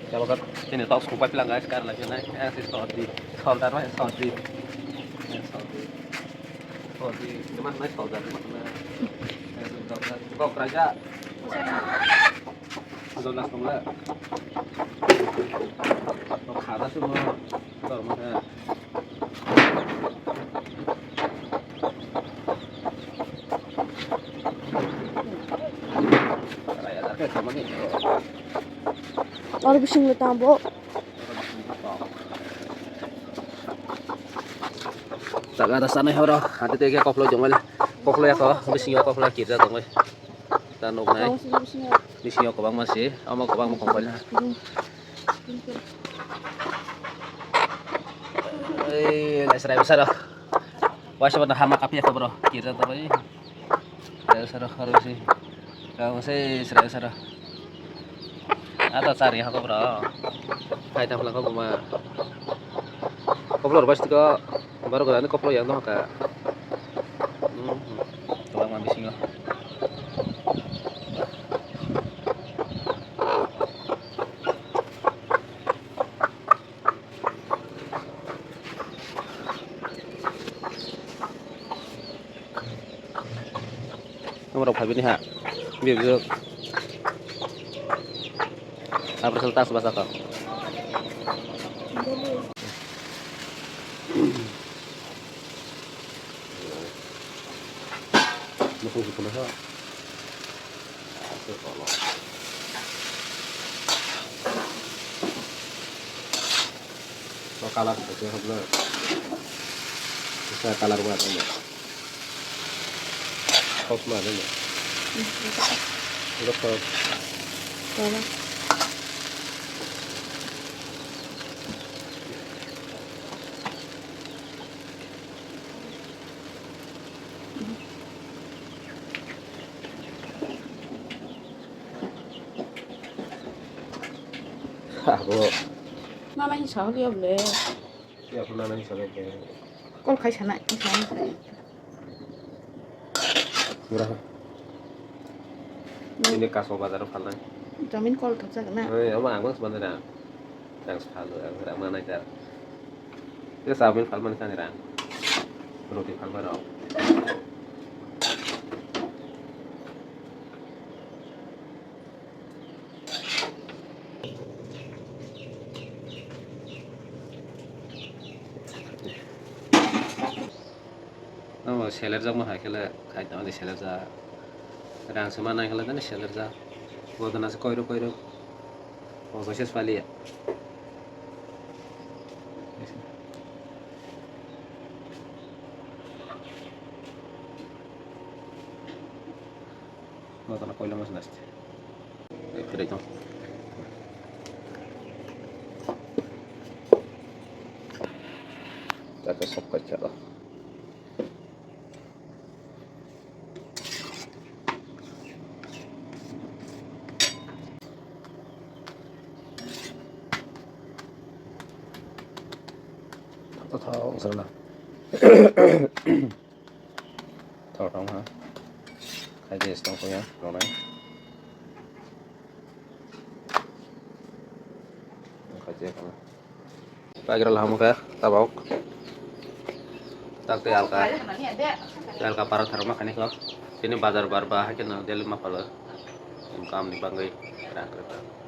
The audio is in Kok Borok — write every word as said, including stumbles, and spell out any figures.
Chalo ka, chini tok sung pai pilang guys, kar lagi nai, eh, si sodi, solda nai, sodi. Eh, sodi. Sodi, cuma nai solda, cuma nai. Eh, solda, kok raja. Solda sung le. Kok khada sung le. Kok mana? Oro bisingo tamo. Jaga da sanai horo, hati tege koklo jongol, koklo yako, bisingo koklo kirja jongol. Ta nuknai. Bisingo, bisingo. Bisingo kwbangma se, omo kwbangma kongkol na. Hmm. Ei, lai serai bwsaro. Waisa bana hama kapya kho bro. Kira to bai. Serai bwsaro, horo si. Kang se serai bwsaro. Ata chari ha kho bro. Hai ta phla kho buma. Kho bro, bas tiko. Baro gora ni koplo yang no ka. Hmm. Tolak ma bisingo. Nomor phai bini ha. Bibjok. Apa sel tas basa kau. Nukung sukuna sa. Ase kolo. To color sake habla. Sa color ba tamo. Hot ma ne. Ro ko. Kolo. Abo. Mama hin saholi oble. Ya, aku nana hin saholi oble. Kol khai sana, hin saholi. Murah. Ini kaso bazar phalnai. Jamin kol thok jaga na. Eh, ama ang bang sebenarnya. Yang sephalu, yang serak mana aja. Itu sabun phalmani sangira. Roti phalma rok. Omo selerjak ma hai khe le, khai tongmani selerjak. Rang se ma nai khe le tani selerjak. Bodona se koirok koirok. O kaisa se paliya. Bodona koila mas naste. Ekre tong. Taka sok kacha. Thok thok wngkha na. Thok thok wngkha. Khai je tong kho ya, ronai. Khai je kho. Pagira laham khe tabok. Tak tei alka, tei alka para tharma khani kho. Chini bazar bar ba hai kheno daily ma phalo. Kam ni bagwi rang kwrwk.